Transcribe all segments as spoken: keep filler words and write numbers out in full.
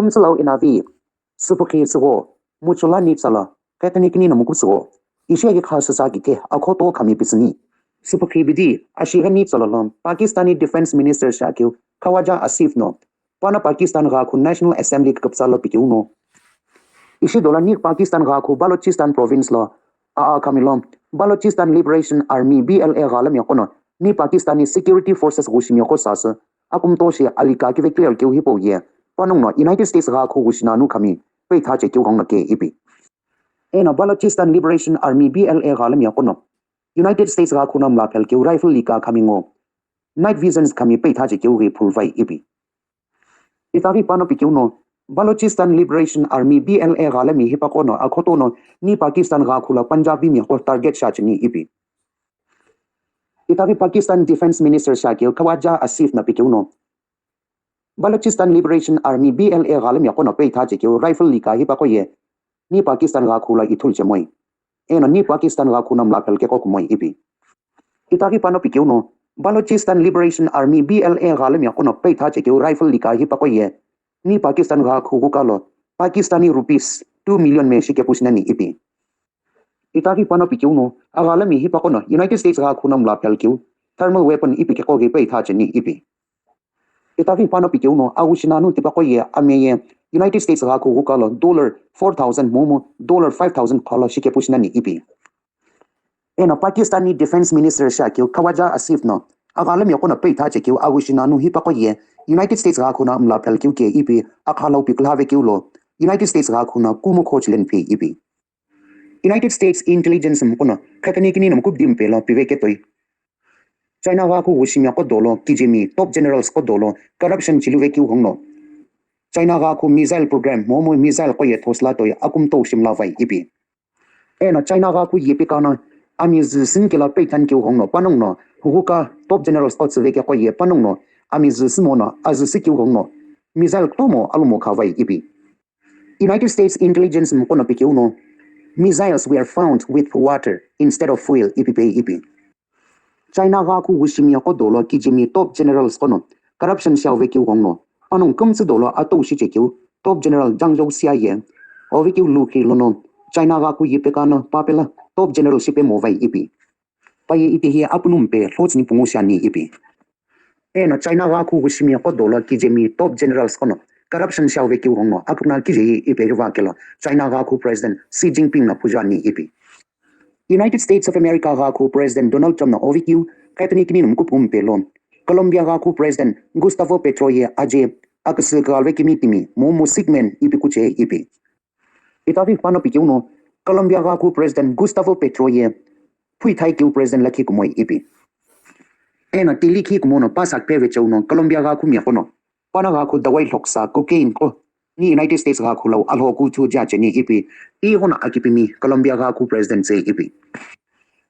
Mtsülau inavi, süpükhi sügho, muchulani tsala, khetani kini na muku sügho. Ishi agi kha süsa kithe, akhoto khami pisini. Süpükhi bidi, ashigani tsala lo, Pakistani Defense Minister shakeu, Khawaja Asif no, pana Pakistan gha khu National Assembly küküpsa lo pikeu no. Ishi dola ni Pakistan gha khu Balochistan province lo, a a khami lo, Balochistan Liberation Army, B L A gha lami kono, ni Pakistani Security Forces ghushimi ko sasü, akumto shi alika kive clear keu hipau ye, panonguno United States gha khu ghushina nu khami, peitha che keu ghangno ke ipi. Eno Balochistan Liberation Army, B L A gha lami kono, United States gha khu na mla phel keu rifle lika khami ngo, night visions khami peitha che keu ghi phulvai ipi. Itaghi pano pikeu no, Balochistan Liberation Army, B L A gha lami hipa kono akhoto no, ni Pakistan gha khu la Punjabi mi ko target sha chini ipi. Itaghi Pakistan Defense Minister shakeu Khawaja Asif na pikeu no, Balochistan Liberation Army, B L A gha lami kono peitha che keu rifle lika hipa ko ye, ni Pakistan gha khu la ithul che moi. Eno ni Pakistan gha khu na mla phel ke ko kumoi ipi. Itaghi pano pikeu no, Balochistan Liberation Army, B L A gha lami kono peitha che keu rifle lika hipa ko ye, ni Pakistan gha khu gu kalo, Pakistani rupees two million me shi ke pusinani ipi. Itaghi pano pikeu no, agha lami hipa kono United States gha khu na mla phel keu, thermal weapon ipi ke ko ghi peitha cheni ipi. Itaghi pano pikeu no, aghushina nu tipa ko ye, ame ye, United States gha khu gu kalo, dollar four thousand momu, dollar five thousand kalo shi ke pusinani ipi. Eno Pakistani Defense Minister shakeu Khawaja Asif no, agha lami kono peitha che keu aghushina nu hipa ko ye, United States gha khu na mla phel keu ke ipi, akha lo pikla ve keu lo, United States gha khu na kumo khochlen phi ipi. United States Intelligence mkono, khetani kini no mkubdi mpelo pive ketoi. China gha khu ghushimi ko dolo, kijimi, top generals ko dolo, corruption chilu ve keu ghangno. China gha khu missile program, momu missile ko ye thosla toi, akumto shimla vai ipi. Eno China gha khu yepe kana, ami zü sin kela peithan keu ghangno, panonguno, huguka top generals ko tsüve ke ko ye, panonguno, ami zü simono, azü si keu ghangno, missile ktomo alumo kha vai ipi. United States Intelligence mkono pikeu no, missiles were found with water instead of fuel ipi pe ipi. China gha khu ghushimi ko dolo kijimi top generals kono corruption shau ve keu ghangno, panongu kümtsü dolo atou shi che keu, top general Zhang Zhou sia ye, ove keu lukhi lono, China gha khu yepe kana papela top general shipe mo vai ipi. Paye itihi apunumpe lhotsüni pungu shiani ipi. Eno China gha khu ghushimi ko dolo kijimi top generals kono corruption shau ve keu ghangno akuna kijeyi ipi riva kelo China gha khu President Xi Jinping na phujani ipi. United States of America gha khu President Donald Trump na ove keu khetani kini no mkupumpe lo, Colombia gha khu President Gustavo Petro ye aje aküsü kaghalve kimi timi momu sick man ipi kuche ipi. Itaghi pano pikeu no, Colombia gha khu President Gustavo Petro ye phuithai keu President lakhi kumoi ipi. Eno tilikhi kumono pasa kpeve cheu no Colombia gha khu mi kono, pana gha khu dawai lhoksa cocaine ko, ni United States gha khu lo alho kuthu ja cheni ipi, ighono akipimi Colombia gha khu President se ipi.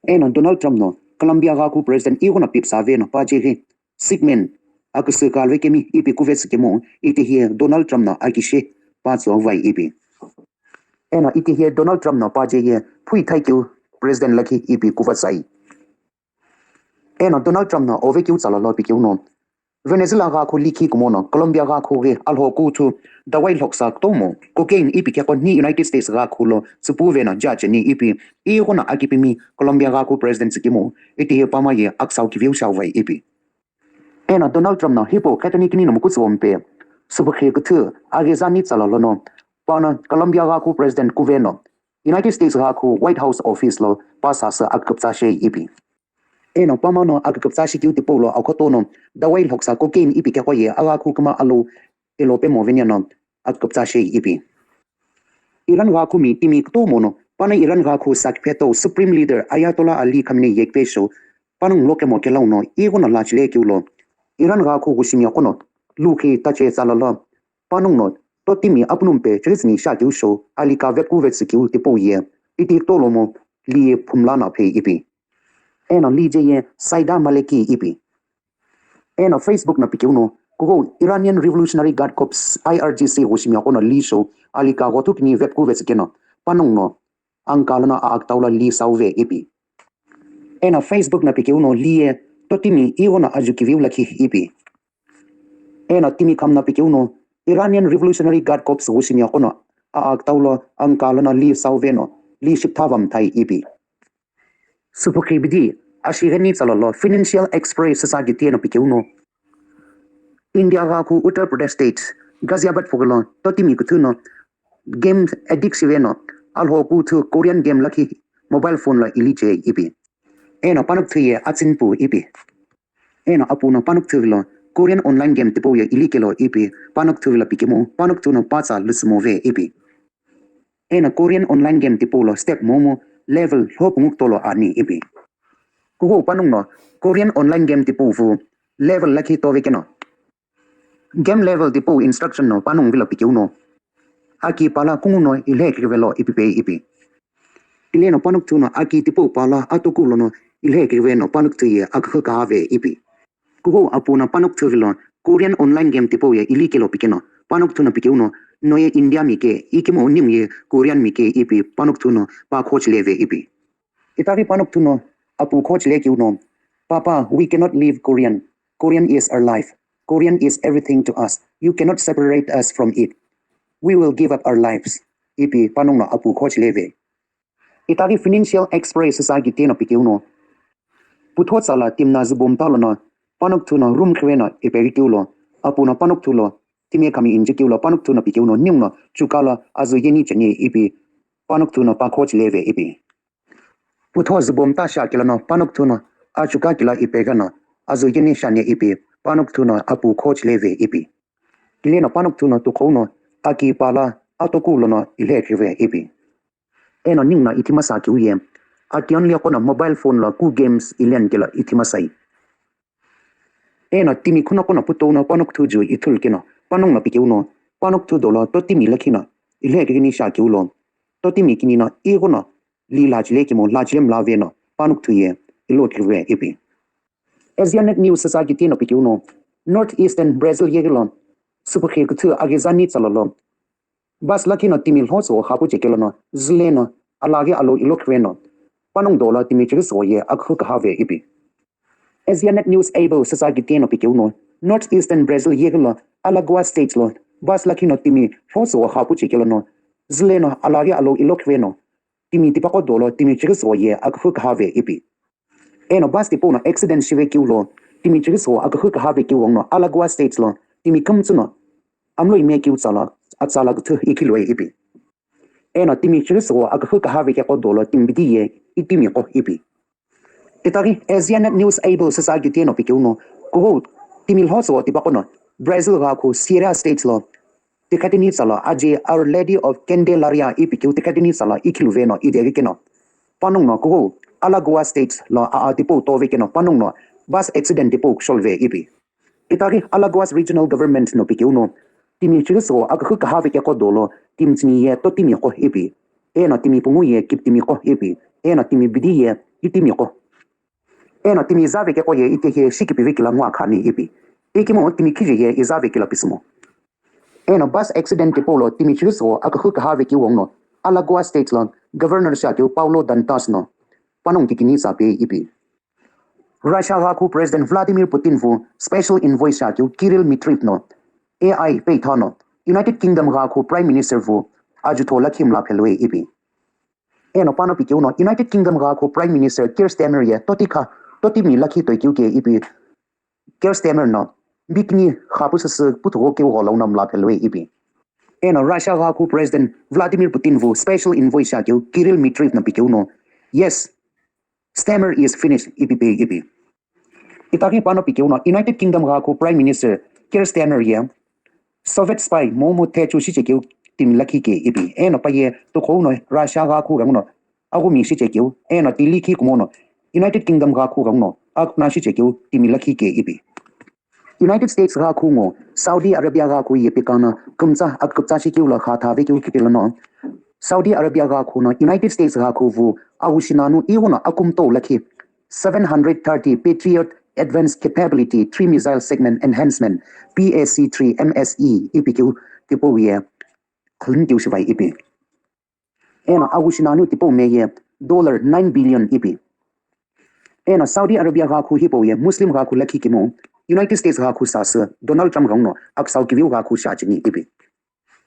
Eno Donald Trump no Colombia gha khu President ighono pipsa ve no pa che ghi, sick man, aküsü kaghalve kemi ipi kuvetsü kemu, itihi Donald Trump no akishi pa tso vai ipi. Eno itihi Donald Trump no pa che ye phuithai keu President lakhi ipi kuvatsai. Eno Donald Trump no ove keu tsala lo pikeu no, Venezuela gha khu likhi kumono Colombia gha khu ghi alho kuthu dawai lhoksa ktomo cocaine ipi keko ni United States gha khu lo tsüpu ve no ja cheni ipi, ighono akipimi Colombia gha khu President tsü kemu, itihi pama ye aksau kiviu shau vai ipi. Eno Donald Trump no hipau khetani kini no mkutsuwompe, süpükhi küthü, aghezani tsala lono, pano Colombia gha khu President kuve no, United States gha khu White House office lo pa sasü aküküptsa she ipi. Eno pamano aküküptsa shi keu tipau lo akhoto no, dawai lhoksa cocaine ipi keko ye agha khu küma alu, elo pe movenia no, aküküptsa shi ipi. Iran gha khu mi timi ktomo no, pana Iran gha khu sakphe to Supreme Leader Ayatollah Ali Khamenei yekpe sho, panongu lo kemo kelau no, ighono lachile keu lo, Iran gha khu ghushimi kono, lukhi tache tsala lo, panonguno, totimi apunumpe chiritsüni sha keu sho, alika vekuvetsü keu tipau ye, iti tolomo, li ye phumla na phe ipi. Eno li je ye Saida Maleki ipi. Eno Facebook no pikeu no, kuko Iranian Revolutionary Guard Corps, I R G C, ghushimi kono li sho, alika ghothukini vekuvetsü keno, panonguno, angka lono aktau lo li sau ve ipi. Eno Facebook no pikeu no li ye, totimi ighono ajukiviu lakhi ipi. Eno timi kham no pikeu no, Iranian Revolutionary Guard Corps wushini akono a aktaulo angkalono li sauveno li shipthava mthai ipi. Supukhi bidi ashigani tsalolo Financial Express sa gitieno pikeuno. India ghaku Uttar Pradesh State Ghaziabad phugolo totimi kuthuno game addict shiveno alho kuthu Korean game lakhi mobile phone lo ili che ipi. Eno panokuthu ye atsinpu ipi. Eno apuno panokuthu vilo Korean online game tipau ye ili kelo ipi panokuthu vilo pikemu panokuthu no patsa lusumove ipi. Eno Korean online game tipau lo step momu level lho punguk tolo ani ipi. Kuhu panungno Korean online game tipau vu level lakhi tove keno. Game level tipau instruction no panung vilo pikeuno. Aki pala kunguno ilhe kivelo ipi pe ipi. Ileno panokuthu no aki tipau pala atoku lono ilhe kive no panokuthu ye akhu kahave ipi. Kuhu apuno panokuthu vilo Korean online game tipau ye ili kelo pikeno panokuthu no pikeuno noye India mi ke ikimo ning ye Korean mi ke ipi panokuthu no pa coach leve ipi. Itaghi panokuthu no apu coach le kiuno, Papa, we cannot leave Korean. Korean is our life. Korean is everything to us. You cannot separate us from it. We will give up our lives. Ipi panungno apu coach leve. Itaghi Financial Express sa gitieno pikeuno. Putho tsala timna zubom talono panokuthu no room khiveno ipeghi kiulo apuno panokuthu lo timi kami inje kiulo panokuthu no pikeuno ningno chukalo azu yeni cheni ipi panokuthu no pa coach leve ipi. Putho zubom ta sha kilono panokuthu no achuka kila ipeghi no azu yeni shani ipi panokuthu no apu coach leve ipi. Ileno panokuthu no tuqou no aki pala atoku lono ilhe khive ipi. Eno ningno ithimasa kiuye. Aki only akono mobile phone lo ku games ilen kelo ithimasai. Eno timi khuno kono putou no panokuthu ju ithulu keno panungno pikeuno panokuthu dolo totimi lakhino ilhe kini sha kiulo totimi kinino ighono li lachile kimu lachile mlave no panokuthu ye ilo kive ipi. Asianet News sa gitieno pikeuno North Eastern Brazil yegilo supukhi kuthu agizani tsalolo. Bus lakhi no timi lhotso hapu chekelono zule no alaghi alo ilo khreno panung dolo timi chiriso ye akhu kahave ipi. Asianet News able sa gitieno pikeuno North Eastern Brazil yegilo Alagoas State lo bus lakhi no timi lhotso hapu chekelono zule no alaghi alo ilo khreno timi tipaqo dolo timi chiriso ye akhu kahave ipi. Eno bus tipau no accident shive kiulo timi chiriso akhu kahave kiwongno Alagoas State lo timi kümtsü no amlo ime kiu tsala atsala kuthu ikilwe ipi. Eno timi chiriso akhu kahave keko dolo timi bidi ye itimi qo ipi. Itaghi Asianet News able sa gitieno pikeuno kuhu timi lhotso tipaqo no Brazil ghakhu Ceará State lo tikhatini tsala aji Our Lady of Candelaria ipi kiu tikhatini tsala ikhiluve no ideghi keno panungno kuhu Alagoas State lo aa tipau tove keno panungno bus accident tipau kusholve ipi. Itaghi Alagoas Regional Government no pikeuno timi chiriso akhu kahave keko dolo timi tsini ye totimi qo ipi. Eno timi pungu ye kiptimi qo ipi. Eno timi bidi ye itimi qo. Eno timi izave keko ye itehe shikipive kila ngwa khani ipi. Ikimo timi khije ye izave kila pisimo. Eno bus accident tipau lo timi chiriso akhu kahave kiwongno Alagoas State lo Governor sha kiu Paulo Dantas no panung tikini sa pe ipi. Russia ghakhu President Vladimir Putin vu special envoy sha kiu Kirill Mitriev no A I peitha no United Kingdom ghakhu Prime Minister vu ajutho lakhi mla phelwe ipi. Eno pano pikeuno United Kingdom ghakhu Prime Minister Keir Starmer ye totikha totimi lakhi toikeu ke ipi. Keir Starmer no bikini khapu sisi puthugo keu gholo no mla phelwe ipi. Eno Russia ghakhu President Vladimir Putin vu special envoy sha kiu Kirill Mitriev no pikeuno yes, Starmer is finished ipi pe ipi. Itaghi pano pikeuno United Kingdom ghakhu Prime Minister Keir Starmer ye Soviet spy momu thechu shichekeu timi lakhi ke ipi. Eno paye tukhouno Russia ghakhu ghanguno aghumi shichekeu eno tilikhi kumono United Kingdom ghakhu ghanguno akna shichekeu timi lakhi ke ipi. United States ghakhu ngo Saudi Arabia ghakhu ye pikana kumtsa akuptsa shikeu la kha thave keu kipilono Saudi Arabia ghakhu no United States ghakhu vu aghushinanu ighono akumto lakhi seven hundred thirty Patriot Advanced Capability three Missile Segment Enhancement, P A C three M S E, ipi keu tipau ye khulun keu shivai ipi. Eno aghushinanu tipau me ye dollar nine billion ipi. Eno Saudi Arabia ghakhu hipau ye Muslim ghakhu lakhi kimu United States ghakhu sasü Donald Trump ghenguno aküsau kiviu ghakhu shiacheni ipi.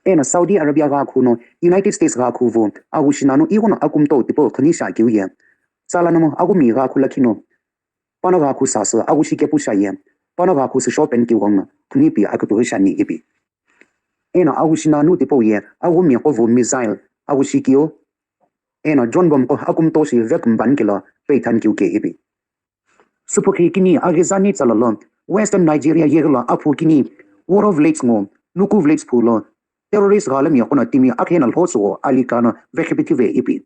Eno Saudi Arabia ghakhu no United States ghakhu vo aghushi nanu ighono akumto tipau khuni shiakeu ye. Tsala nomo aghumi ghakhu lakhi no pano ghakhu sasü aghushi kepu shiaye. Pano ghakhu sü shopen kiu ghenguno khuni pi akütughi shiani ipi. Eno aghushi nanu tipau ye aghumi qo vo missile aghushi kiu. Eno drone bomb qo akumto shi vek mban kilo peithan kiu ke ipi. Supukhi kini aghizani tsalolo Western Nigeria yeghi lo aphu kini Woro village ngo Nuku village phulo terrorist ghalami yoqono timi akhena lhosuo alikano vekhipithive ipi.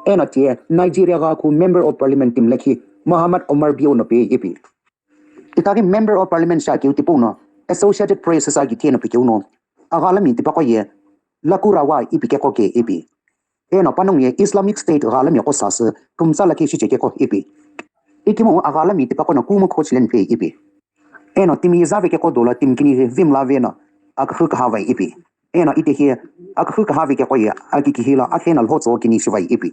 Eno tie Nigeria ghakhu Member of Parliament timi lakhi Muhammad Omar Bio no pe ipi. Itaghi Member of Parliament shiakeu tipau no Associated Press sa kitheno pikeu no aghalami tipaqo ye Lakurawa ipi keqo ke ipi. Eno panongu ye Islamic State ghalami qo sasü kümtsa lakhi shiche keqo ipi. Ikemu aghalami tipaqo no kumu khochilen pe ipi. Eno timi zave keqo dolo timi kini hi vimla veno akühü kahavai ipi. Eno itehi akühü kahave keqo ye akikihi lo akhena lhotso kini shivai ipi.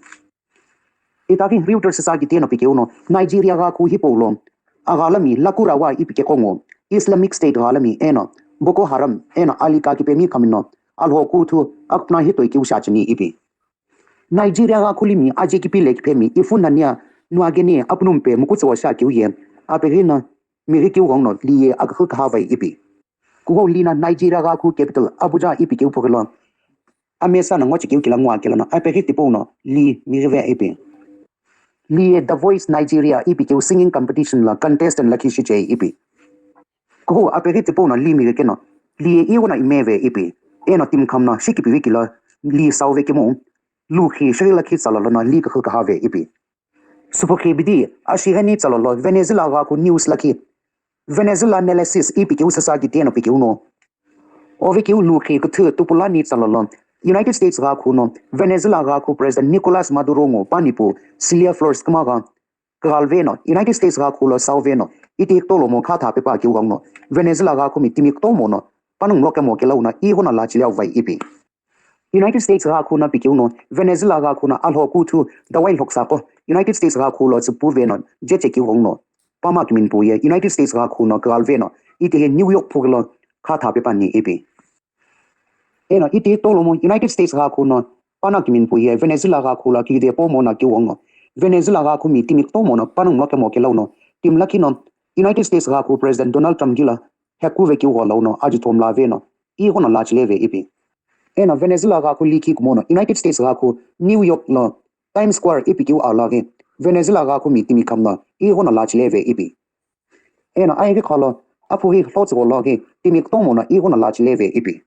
Itaghi Reuters sa kitheno pikeu no Nigeria ghakhu hipau lo aghalami Lakurawa ipi keqo ngo Islamic State ghalami eno Boko Haram eno alika kipemi khamino alho kuthu akpna hitoi kiu shiacheni ipi. Nigeria ghakhu limi aje kipi le kipemi ifu nania nuagene apnumpe mukutsuwa shiakeu ye apeghi no mighi kiu ghenguno li ye akühü kahavai ipi. Kughou li no Nigeria ghakhu capital Abuja ipi keu phughi lo amesa no ngochekeu kila ngua kelo no apeghi tipau no li mighive ipi. Li ye The Voice Nigeria ipi keu singing competition lo contestant lakhi shiche ipi. Kughou apeghi tipau no li mighi keno li ye ighono imeve ipi. Eno timi khamno shikipivi kilo li sauve kemu lukhi shighi lakhi tsalolo no li kühü kahave ipi. Supukhi bidi ashigheni tsalolo Venezuela ghakhu news lakhi Venezuela analysis ipi keu sasa kitheno pikeu no. Ovekeu lukhi küthü tupulani tsalolo United States ghakhu no Venezuela ghakhu President Nicolas Maduro ngo panipu Cilia Flores kümagha kaghalve no United States ghakhu lo sauve no iti ktolo mo khatha pepa keu ghenguno Venezuela ghakhu mi timi ktomo no panongu lokemo kelau no ighono lachile uvai ipi. United States ghakhu no pikeu no Venezuela ghakhu no alho kuthu dawai lhoksa qo United States ghakhu lo tsüpuve no jeche keu ghenguno pama kiminpu ye United States ghakhu no kaghalve no itehi New York phughi lo khatha pepani ipi. Eno iti tolomo United States ghakhu no pano kiminpu ye Venezuela ghakhu lo kide pomo no keu ghenguno Venezuela ghakhu mi timi ktomo no panongu lokemo kelau no timi lakhi no United States ghakhu President Donald Trump gila hekuve keu gho lau no ajutho mlave no ighono lachileve ipi. Eno Venezuela ghakhu likhi kumo no United States ghakhu New York lo Times Square ipi keu alaghi Venezuela ghakhu mi timi khamno ighono lachileve ipi. Eno ayeghi khalo aphu ghi lhotsügho loghi timi ktomo no ighono lachileve ipi.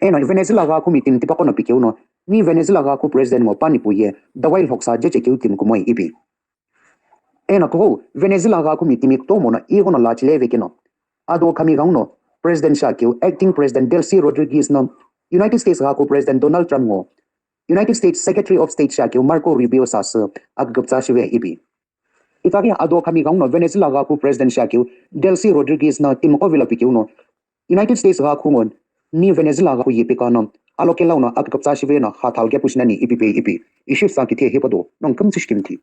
Eno Venezuela ghakhu mi timi tipaqo no pikeu no ni Venezuela ghakhu President ngo panipu ye dawai lhoksa jeche keu timi kumoi ipi. Eno kughou Venezuela ghakhu mi timi ktomo no ighono lachileve keno ado khami ghenguno President shiakeu Acting President Delcy Rodriguez no United States ghakhu President Donald Trump ngo United States Secretary of State shiakeu Marco Rubio sasü aküküptsa shive ipi. Itaghi ado khami ghenguno Venezuela ghakhu President shiakeu Delcy Rodriguez no timiqo vilo pikeu no United States ghakhu ngo ni Venezuela ghakhu yipika no alokelau no aküküptsa shive no khatha kepu shinani ipi pe ipi. Ishi sa kithe hipado nongu kümtsü shikimthi.